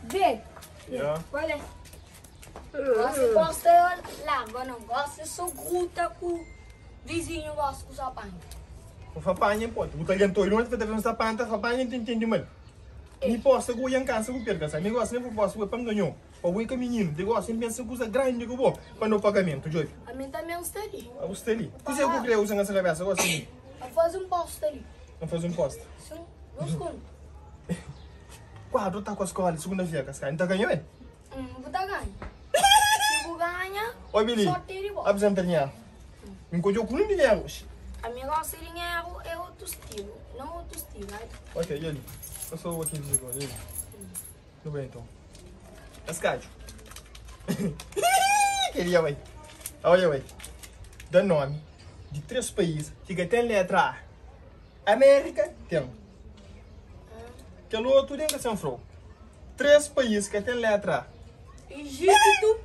Bê, Ya. qual é? Gosta, gosta, larga não gosta, só gruta com vizinho gosta com sua panha. O fapanha pode. O talento não vai ter um sapanta, fapanha tem entende mal. Mi posta com o cansa com perca, sabe? Mi gosta nem posta com pão ganhou. O boi caminho, de gosta pensa coisa grande que bom para no pagamento, Joy. A mim também está ali. A você ali. Você que crê usa nessa cabeça, gosta de. A fazer um posto ali. Não faz um posto. Sim, nos conto. Quadro tá com a escola segunda-feira, casca. Não tá ganhando, bem? Vou tá ganhando. Se vou ganhar, Oi, Billy. só ter igual. Apresenta dinheiro. Me encontrou com um dinheiro. A minha gosta de dinheiro é outro estilo, não outro estilo. Né? Ok, e ali? Eu sou aqui de agora, e ali? Tudo bem, então. Cascalho. Queria, ué. Olha, ué. Dá nome de três países que tem letra A. América tem. Aquele outro tem que ser um fro. Três países que tem letra A. Egito,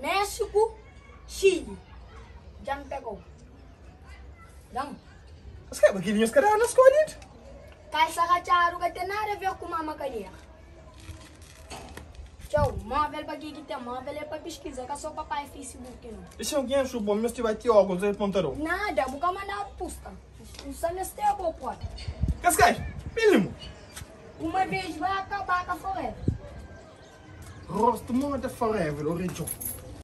México, Chile. Já me pegou. Não. Mas que aquele os caras não escolhem. Calça rachado que tem nada a ver com mama cadeira. Tchau, móvel para que que tem móvel é para pesquisa, que é só papai Facebook não. Deixa eu quem achou bom, mas tiver aqui óculos aí pontarou. Nada, vou mandar pusta. Não sabe se tem boa porta. Cascais, mínimo. Uma vez vai acabar com a forever. Rosto moda forever, o Richo.